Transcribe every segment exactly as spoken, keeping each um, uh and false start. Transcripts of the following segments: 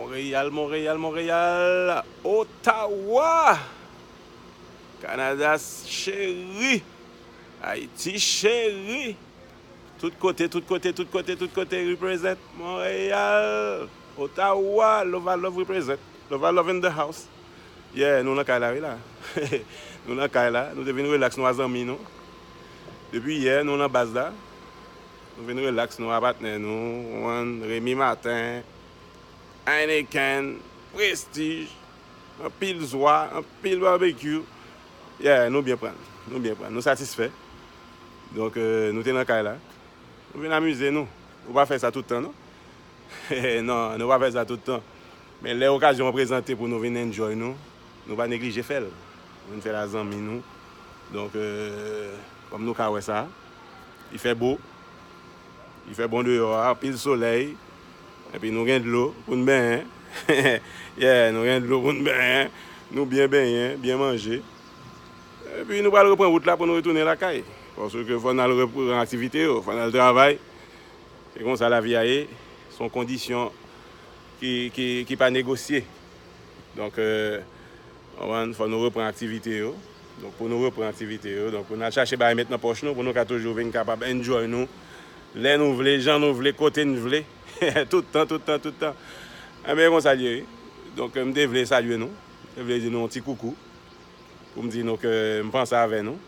Monreyal, Monreyal, Monreyal, Ottawa, Kanada cheri, Ayiti cheri, tout kote, tout kote, tout kote, tout kote, represent Monreyal, Ottawa, Lova Love represent, Lova Love in the house. Yeah, nou nan kay la wi la. Nou nan kay la, nou te vin relax nou a zanmi nou. Depi yè nou nan baz la. Nou vin relax nou a patnè nou, Remy Martin, Heineken, Prestige, anpil zwa, anpil barbecue. Yeah, nou byen pran, nou byen pran, nou satisfè. Donk, euh, nou te nan kay la. Nou vin amize nou. Nou pa fè sa tout tan, non. Non, nou pa fè sa tout tan. Men lè okazyon an prezante pou nou vin enjoy nou, nou pa neglije fè l. Nou vin fè l a zanmi nou. Donk, euh, kòm nou ka wè sa, li fè bo. Li fè bon deyò a, anpil solèy. Epi nou gen dlo pou n benyen. Yeah, nou gen dlo pou n benyen. Nou byen benyen, byen manje. Epi nou pral reprann wout la pou nou retounen lakay. Paske fò n al reprann aktivite yo, fò n al travay. Se konsa lavi a ye. Se yon kondisyon ki, ki, ki pa negosye. Donk, euh, konprann, fò nou reprann aktivite yo. Donk, pou nou reprann aktivite yo, donk, pou n al chache bagay met nan pòch nou, pou nou ka toujou vin kapab enjoy nou, lè nou vle, jan nou vle, kote n vle, tout tan, tout tan, tout tan. Enben, konsa l ye, wi. Donk, m te vle salye nou, m te vle di nou yon ti koukou, pou m di nou ke m panse avè nou.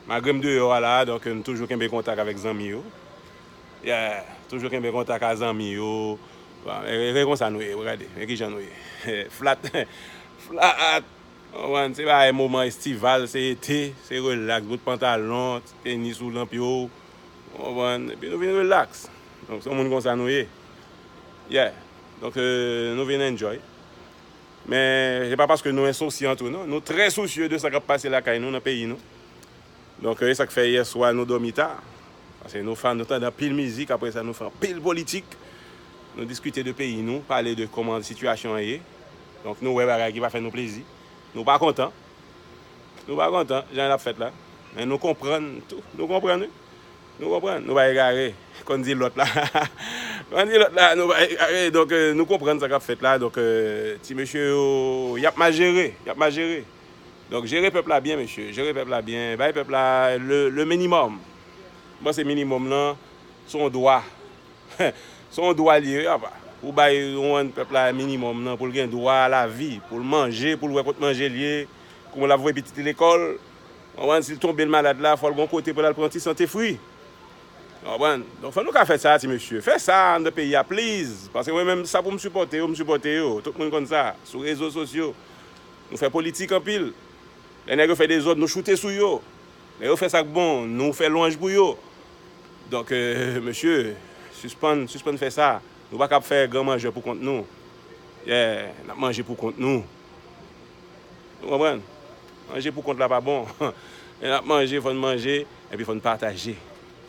Malgre m deyò a la, donk, m toujou kenbe kontak avèk zanmi yo. Yeah, toujou kenbe kontak a zanmi yo. Bon, e, e konsa nou ye, gade, men kijan nou ye. Flat, flat. Konprann, se bagay moman estival, se ete, se relax, bout pantalon, tenis ou nan pye w. Konprann, epi nou vin relax. Donk, se yon moun konsa nou ye. Yeah. Donk, euh, nou vin enjoy. Men, se pa paske nou ensosyan tou, non. Nou trè sousye de sa k ap pase lakay nou, nan peyi nou. Donk, e sa k fè yè swa nou dòmi ta. Paske nou fè, nou tande anpil mizik, apre sa nou fè anpil politik. Nou diskite de peyi nou, pale de kòman sitiyasyon an ye. Donk, nou wè bagay ki pa fè nou plezi. Nou pa kontan. Nou pa kontan, jan l ap fèt la. Men nou konprann tou. Nou konprann, wi. Nou konprann. Nou pa egare. Konn di lòt la. Konn di lòt la, nou pa egare. Donk, euh, nou konprann sa k ap fèt la. Donk, euh, ti mesye yo, y ap mal jere. Y ap mal jere. Donk, jere pèp la byen, mesye. Jere pèp la byen. Bay pèp la le, le minimòm. M panse minimòm lan, se yon dwa. Se yon dwa l ye, wi, apa. Ou bay yon pèp la minimòm nan, pou l gen dwa a lavi, pou l manje, pou l wè kot manje l ye, kouman l ap voye pitit li lekòl. Konprann, si l tonbe l malad la, fò l gon kote pou l al pran ti sante fri. Konprann? Donk, fò nou ka fè sa, ti mesye. Fè sa anndan peyi a, please. Paske mwen menm, sa pou m sipòte yo, m sipòte yo. Tout moun konn sa. Sou rezo sosyo, nou fè politik anpil. Lè nèg yo fè dezòd, nou choute sou yo. Lè yo fè sa k bon, nou fè lwanj pou yo. Donk, euh, mesye, sispann, sispann fè sa. Nou pa ka ap fè gran manjè pou kont nou. Yeah, n ap manje pou kont nou. Ou konprann? Manje pou kont la pa bon. Lè n ap manje, fò n manje, epi fò n pataje.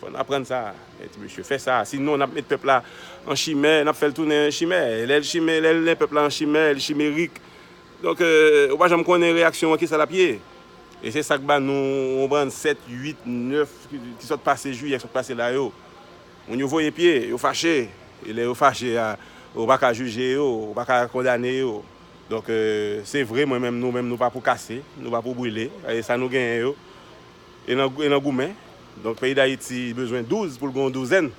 Fò n aprann sa, men ti mesye, fè sa. Sinon, n ap met pèp la an chimè, n ap fè l tounen chimè. Lè l chimè, lè, lè pèp la an chimè, l chimerik. Donk, euh, ou pa janm konnen reyaksyon an, kisa l ap ye. E se sa k ba nou, ou konprann, sèt, uit, nèf ki, ki sot pase, jiyè ki sot pase la yo. Moun yo voye pye, yo fache. E lè yo fache a, ou pa ka jije yo, ou pa ka kondane yo. Donk, euh, se vre, mwen menm, nou menm, nou pa pou kase, nou pa pou brile. E sa nou genyen yo, e nan, e nan goumen. Donk, peyi Dayiti bezwen douz pou l gen yon douzèn.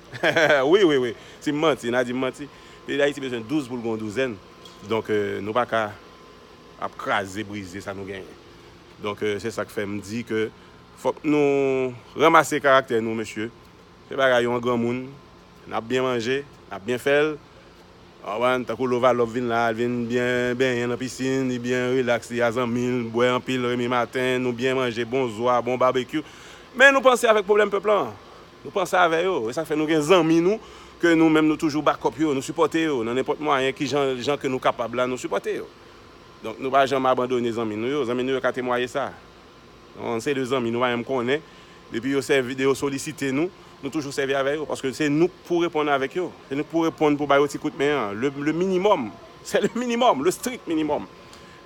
Wi, wi, wi. Si m manti, n a di m manti. Peyi Dayiti bezwen douz pou l gen yon douzèn. Donk, euh, nou pa ka ap kraze, brize sa nou genyen. Donk, euh, se sa k fè m di ke fòk nou ranmase karaktè nou, mesye. Se bagay yon granmoun. N ap byen manje, n ap byen fè l. Ou konprann, tankou Lova Love vin la, l vin byen benyen nan pisin, li byen rilaks, li a zanmi l, bwè anpil Remy Martin, nou byen manje, bon zwa, bon babekyou. Men nou panse avèk pwoblèm pèp lan. Nou panse avè yo. E sa k fè nou gen zanmi nou, ke nou menm nou toujou bakòp yo, nou sipòte yo, nan nenpòt mwayen, ki jan, jan ke nou kapab la, nou sipòte yo. Donk, nou pa janm abandone zanmi nou yo. Zanmi nou yo ka temwaye sa. Yon seri de zanmi nou pa menm konnen. Depi yo sèvi de yo, solisite nou, nou toujou sèvi avè yo. Paske se nou k pou reponn avèk yo. Se nou k pou reponn pou ba yo ti kout men an. Le, le minimòm. C'est le minimum, le strict minimum.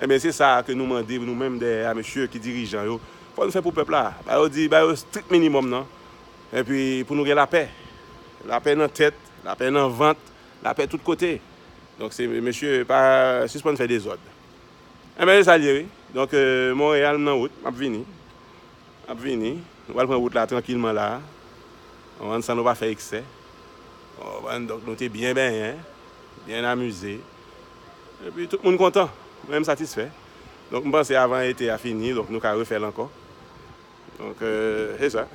Ebyen, se sa ke nou mande nou menm dèyè a, mesye ki dirijan yo. Fò nou fè pou pèp la. Ba yo di, ba yo strict minimum nan. Epi, pou nou gen lapè. Lapè nan tèt, lapè nan vant, lapè tout kote. Donk, se mesye pa sispann fè dezòd. Enben, se sa l ye, wi. Donk, euh, Monreyal, m nan wout, m ap vini. M ap vini. Nou pral pran wout la trankilman la. Ou konprann, san nou pa fè eksè. Ou konprann, donk, nou te byen benyen, byen amize. Epi, tout moun kontan. Mwen, m satisfè. Donk, m panse avan ete a fini, donk, nou ka refè l ankò. Donk, euh, se sa.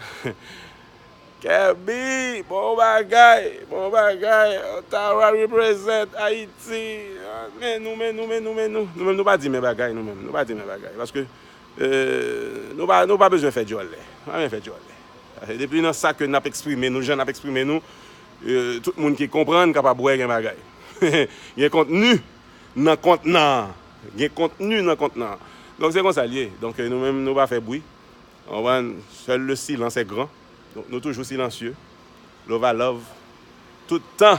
Kèbi, bon bagay, bon bagay. Ottawa represent Ayiti. Men nou, men nou, men nou, men nou. Nou menm, nou pa di men bagay, nou menm. Nou pa di men bagay. Paske, euh, nou pa, nou pa bezwen fè djòlè. Nou pa bezwen fè djòlè. Paske depi nan sa ke n ap eksprime nou, jan n ap eksprime nou, euh, tout moun ki konprann kapab wè gen bagay. Gen kontni nan kontnan an. Gen kontni nan kontnan an. Donk, se konsa l ye. Donk, euh, nou menm, nou pa fè bri. Ou konprann? Seul le silence est grand. Donk, nou toujou silansye. Love a love. Tout tan.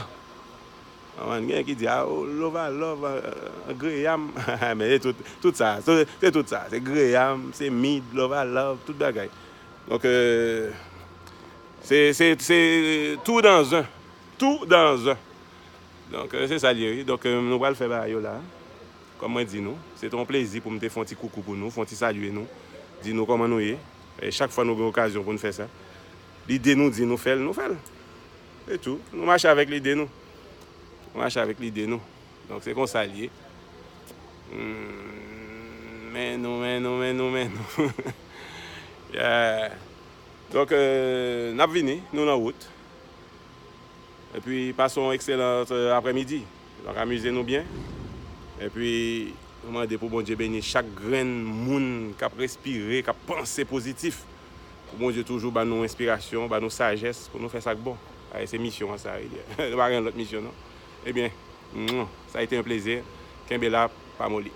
Ou konprann? Gen ki di, ah, oh, love a love, euh, Graham. Men se tout, tout sa. Se, se tout sa. Se Graham, se Mid, love a love, tout bagay. Donk, euh, se, se, se tout dans un. Tout dans un. Donk, euh, se sa l ye, wi. Donk, euh, nou pral fè bagay yo la. Kòm mwen di nou, se te yon plezi pou m te fè yon ti koukou pou nou, fè yon ti salye nou, di nou kòman nou ye. E chak fwa nou gen okazyon pou n fè sa, lide nou di nou fè l, nou fè l. Se tou. Nou mache avèk lide nou. Nou mache avèk lide nou. Donk, se konsa l ye. Hmm, men nou, men nou, men nou, men nou. Yeah. Donk, euh, n ap vini, nou nan wout. Epi, pase yon ekselan, euh, aprèmidi. Donk, amize nou byen. Epi, nou mande pou Bondye beni chak grenn moun k ap respire, k ap panse pozitif. Pou Bondye toujou ba nou enspirasyon, ba nou sajès pou nou fè sa k bon. Sa se misyon an sa, wi. Nou pa gen lòt misyon, non. Ebyen, mwah, sa a été un plaisir. Kenbe la, pa moli.